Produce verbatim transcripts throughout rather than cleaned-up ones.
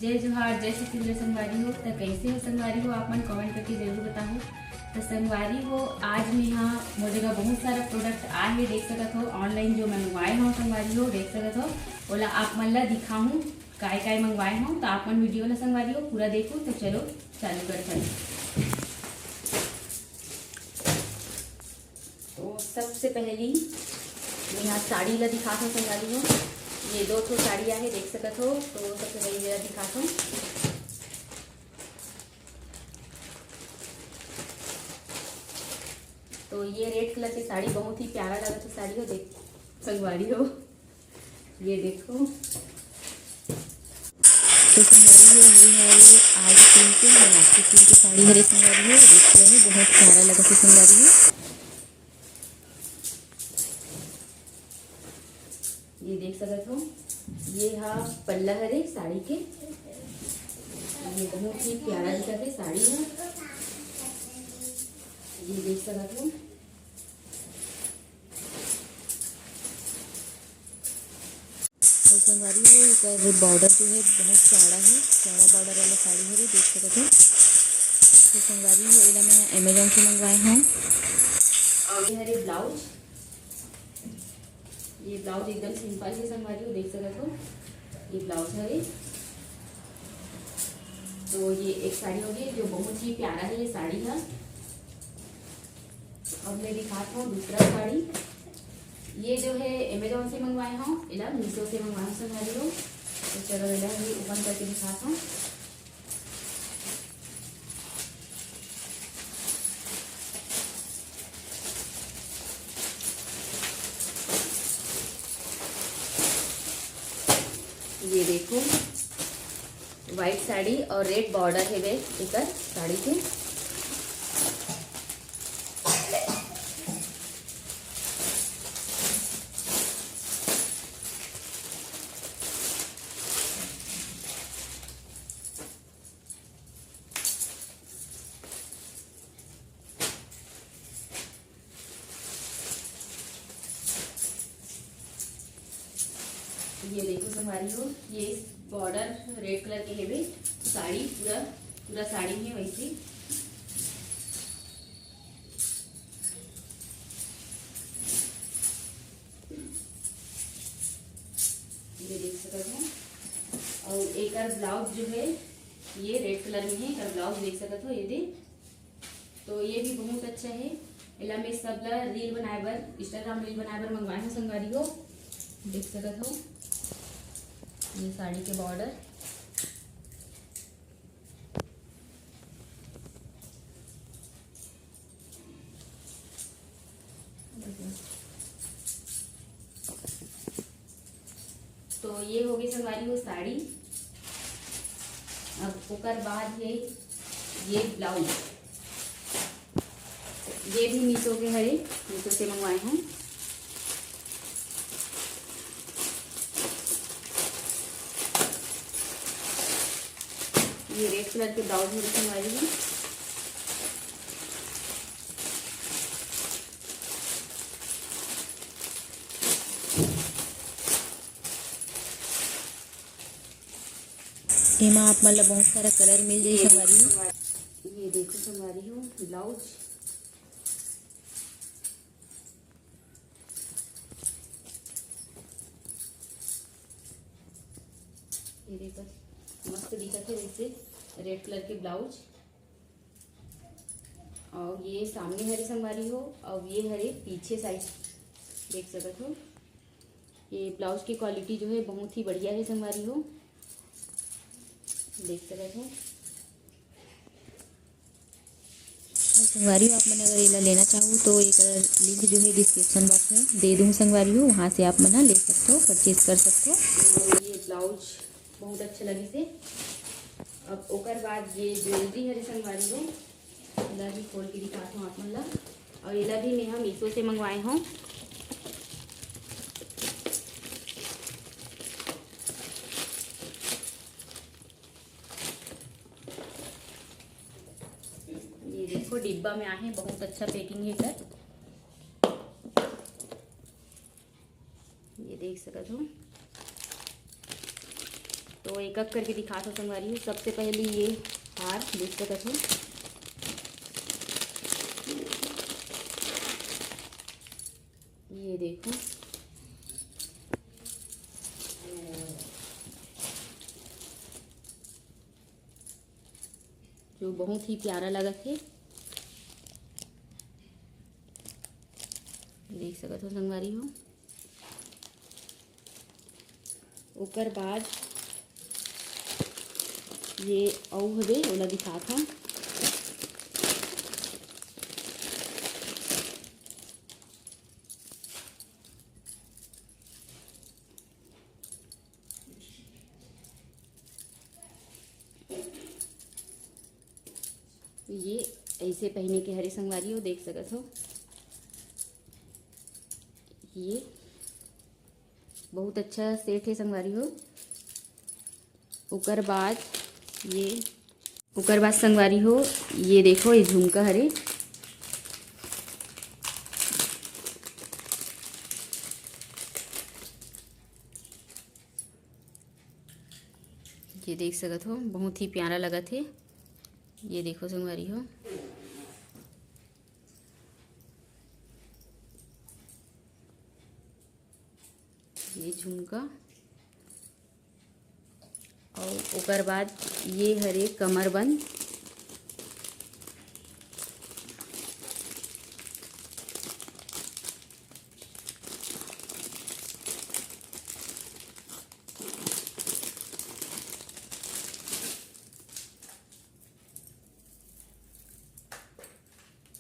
जय जोहार, जय छत्तीसगढ़ संगवारी हो। त कैसे हो संगवारी हो, आप मन comment करके जरूर बताहू। त संगवारी हो, आज मेहा मोर जगह बहुत सारा product आए हे, देख सकत हो online जो मंगवाए हो संगवारी हो, देख सकत हो, ओला आप मन ला दिखाहूँ काय काय मंगवाए हो। त आप मन video ला संगवारी हो पूरा देखो। त चलो चालू करथन। तो सबसे पहली मैं यहाँ साड़ी ला दिखात हूँ संगवारी हो। ये दो ठो साड़ी आहे, देख सकत हो। तो सबसे पहले ये दिखात हूँ। तो ये red colour की साड़ी बहुत ही प्यारा लगत हे साड़ी हो, देख संगवारी हो। ये देखो। तो संगवारी हो, ये है ये आज तीन के नवरात्रि तीन की साड़ी हरे संगवारी हो, देख लो बहुत प्यारा लगत हे संगवारी हो। ये देख सकत हो, ये हा पल्ला हरे साड़ी के। ये बहुत ही प्यारा दिखत हे साड़ी ह। ये देख सकत हो। और संगवारी हो, एकर border जो है बहुत चौड़ा है, चौड़ा border वाला साड़ी हरे, देख सकत हो। तो संगवारी हो, एला मैं Amazon से मंगवाए हूँ। और ये हरे blouse, ये blouse एकदम simple है संगवारी हो, देख सकत हो, ये blouse हरे। तो ये एक साड़ी होगी जो बहुत ही प्यारा है ये साड़ी है। अब मैं दिखात हूँ दूसरा साड़ी। ये जो है Amazon से मंगवाए हूँ, एला Meesho से मंगवाए हूँ संगवारी हो। तो चलो एला भी open करके दिखात हूँ। ये देखो, white साड़ी और red border हेवे एकर साड़ी के। ये देखो संगवारी हो, ये border red colour के हेवे, साड़ी पूरा, पूरा साड़ी में वैसे। ये देख सकत हो। और एकर blouse जो है, ये red colour में है, एकर blouse देख सकत हो, ये दे। तो ये भी बहुत अच्छा है। एला मैं सब ला reel बनाए बर, Instagram reel बनाए बर मंगवाए हूँ संगवारी हो, देख सकत हो। ये साड़ी के border, तो ये हो गई संगवारी हो साड़ी। अब ओकर बाद ये, ये blouse, ये भी Meesho के हरे, Meesho से मंगवाए हूँ। ये red colour के blouse में संगवारी हूँ। एमा आप मन ला बहुत सारा colour मिल जाही संगवारी हो। ये देखो संगवारी हो, blouse, ये देखो, मस्त दिखत है वैसे, red colour के blouse। और ये सामने हरे संगवारी हो, और ये हरे पीछे side, देख सकत हो। ये blouse की quality जो है बहुत ही बढ़िया है संगवारी हो, देख सकत हो। और संगवारी हो, आप मन अगर एला लेना चाहो तो एकर link जो है description box में दे दूँ संगवारी हो, वहाँ से आप मन ह ले सकते हो, purchase कर सकते हो। ये blouse बहुत अच्छा लगिस हे। अब ओकर बाद ये jewellery हरे संगवारी हो, एला भी खोल के दिखात हूँ आप मन ला। और एला भी मैं ह Meesho से मंगवाए हूँ। ये देखो डिब्बा में आहे, बहुत अच्छा packing है एकर। ये देख सकत हो। तो तो एक एक करके दिखात हो संगवारी हो। सबसे पहले ये हार देख सकत हो, ये देखो, जो बहुत ही प्यारा लगत हे, देख सकत हो संगवारी हो। ओकर बाद ये अउ हवे, ओला दिखात हन। ये ऐसे पहने के हरे संगवारी हो, देख सकत हो, ये बहुत अच्छा सेट हे संगवारी हो। ओकर बाद ये, ओकर बाद संगवारी हो, ये देखो, ये झुमका हरे, ये देख सकत हो, बहुत ही प्यारा लगत हे। ये देखो संगवारी हो, ये झुमका अउ ओकर बाद ये हरे कमरबंद।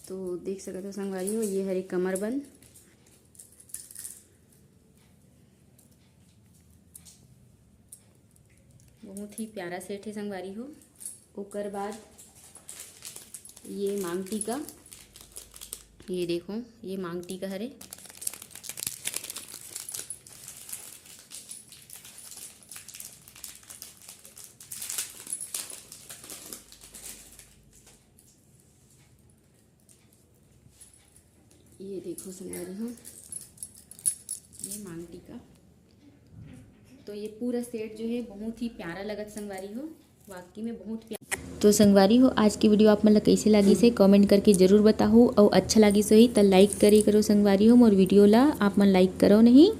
तो देख सकत हो संगवारी हो, ये हरे कमरबंद, बहुत ही प्यारा सेट हे संगवारी हो। ओकर बाद ये मांग टीका, ये देखो, ये मांग टीका हरे। ये देखो संगवारी हो, ये मांग टीका। तो ये पूरा सेट जो है बहुत ही प्यारा लगत संगवारी हो, वाकई में बहुत प्यारा। तो संगवारी हो, आज की वीडियो आप मन ला कैसे लागिस हे, कमेंट करके जरूर बताहू, अउ अच्छा लागिस होही त लाइक करे करो संगवारी हो। मोर वीडियो ला आप मन लाइक करो नहीं,